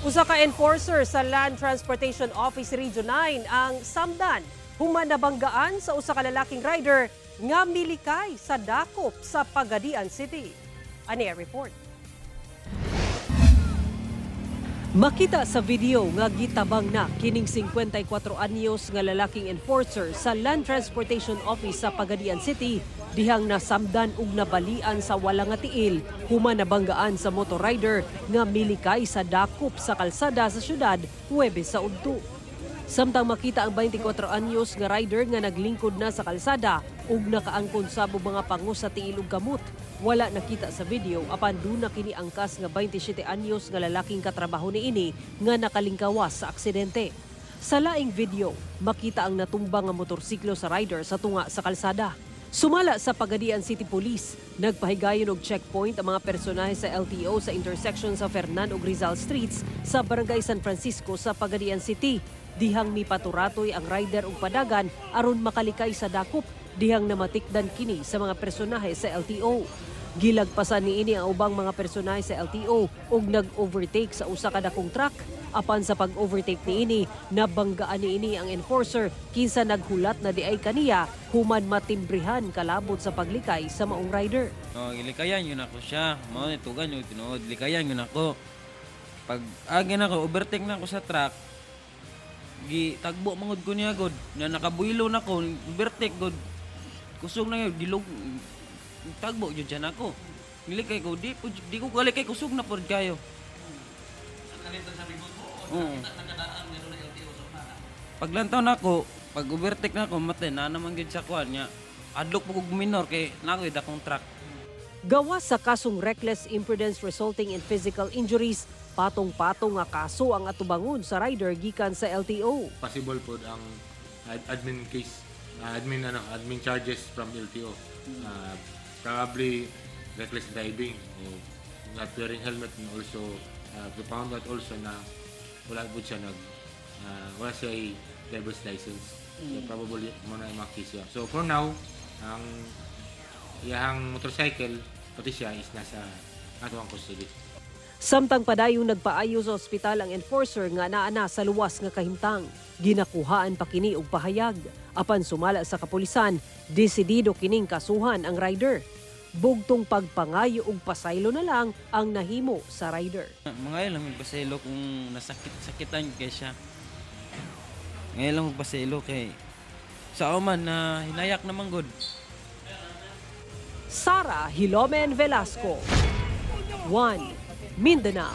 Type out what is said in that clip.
Usa ka enforcer sa Land Transportation Office Region 9 ang samdan human nabanggaan sa usa ka lalaking rider nga milikay sa dakop sa Pagadian City. Ani ang report. Makita sa video nga gitabang na kining 54 anyos nga lalaking enforcer sa Land Transportation Office sa Pagadian City dihang nasamdan ug nabalian sa wala nga tiil human nabanggaan sa motorrider nga milikay sa dakop sa kalsada sa syudad Huwebes sa udto. Samtang makita ang 24 anyos nga rider nga naglingkod na sa kalsada ug nakaangkon sab og mga pangos sa tiil ug kamot. Wala nakita sa video apan duna kini angkas nga 27 anyos nga lalaking katrabaho niini nga nakalingkawas sa aksidente. Sa laing video, makita ang natumba nga motorsiklo sa rider sa tunga sa kalsada. Sumala sa Pagadian City Police, nagpahigayon og checkpoint ang mga personahe sa LTO sa intersection sa Fernan ug Rizal Streets sa Barangay San Francisco sa Pagadian City. Dihang mipaturatoy ang rider og padagan aron makalikay sa dakop, dihang namatikdan kini sa mga personahe sa LTO. Gilagpasan niini ang ubang mga personahe sa LTO ug nag-overtake sa usa ka dakong truck. Apan sa pag-overtake niini, nabanggaan niini ang enforcer kinsa naghulat na diay kaniya human matimbrihan kalabot sa paglikay sa maong rider. Oh, gilikayan yun ako siya. Mao ni tugan yun tinuod, likayan yun ako. Pag agi na ko, overtake na ako sa truck. Gi tagbo mangod ko niya god. Na nakabuilo na ko, overtake god. Kusog na yun, dilog tagbo jud siya nako. Gilikay ko, di ko kalikay, kusog na pod kayo. Oo. Paglantaw nako, pag overtake nako, matay na naman gyud sa kuan niya. Adlok po kog minor kay nako dakong truck. Gawas sa kasong reckless imprudence resulting in physical injuries, patong-patong nga kaso ang atubangon sa rider gikan sa LTO. Possible po ang admin case, admin ano, admin charges from LTO. Probably reckless driving o not wearing helmet, and also we found out also na wala po siya nag wala siya driver's license. So probably mo na yung mga case siya. So for now, ang iyahang motorcycle pati siya is nasa atuang custody. Samtang padayong nagpaayo sa ospital ang enforcer nga naa na sa luwas nga kahimtang. Ginakuhaan pa kini og pahayag. Apan sumala sa kapulisan, desidido kining kasuhan ang rider. Bugtong pagpangayo og pasaylo na lang ang nahimo sa rider. Mga lang magpasaylo kung nasakit-sakitan kay siya. Ngayon lang magpasaylo kay sa man na hinayak naman god. Sara Hilomen Velasco. 1 Mindanao.